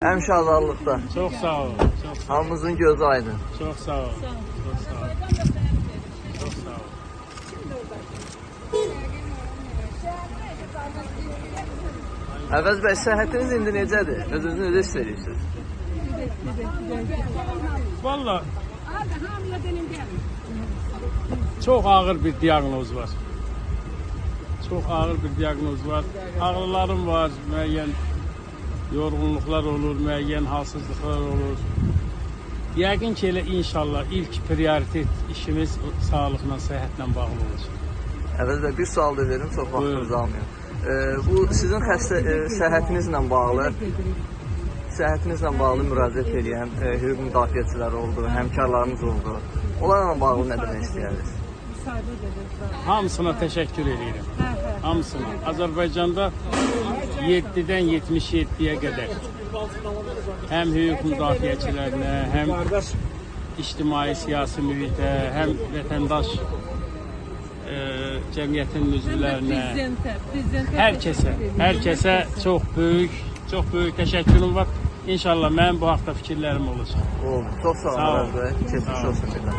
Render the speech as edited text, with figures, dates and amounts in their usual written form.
Həmişə azadlıqda. Çox sağ olun. Çox sağ olun. Hamımızın gözü aydın. Çox sağ olun. Çox sağ olun. Çox sağ olun. Əvəz bəy, səhhətiniz indi necədir? Özünüzü necə hiss edirsiniz? Valla çox ağır bir diaqnoz var. Çox ağır bir diaqnoz var. Ağrılarım var, müəyyən yorğunluqlar olur, müəyyən halsızlıqlar olur. Yəqin ki, elə inşallah ilk prioritet işimiz sağlıqla, səhhətlə bağlı olacaq. Əvəz bəy, bir sual da verim, çox vaxtınızı Buyurun. almayım. Bu sizin xəstə səhhətinizlə bağlı müraciət edən hüquq müdafiəçiləri oldu, həmkarlarınız oldu. Onlarla bağlı nə demək istəyirsiniz? Hamısına təşəkkür edirəm. Hamısına. Azərbaycanda 7-dən 77-yə qədər həm hüquq müdafiəçilərinə, həm ictimai siyasi mühitə, həm vətəndaş cəmiyyətin üzvlərinə, Prezidentə, hər kəsə çox böyük, çox böyük təşəkkürüm var. İnşallah mənim bu haqda fikirlərim olacaq. Oldu. Çox sağ olun Sağ olun. Əvəz bəy. Keçmiş Sağ olun. olsun bir daha.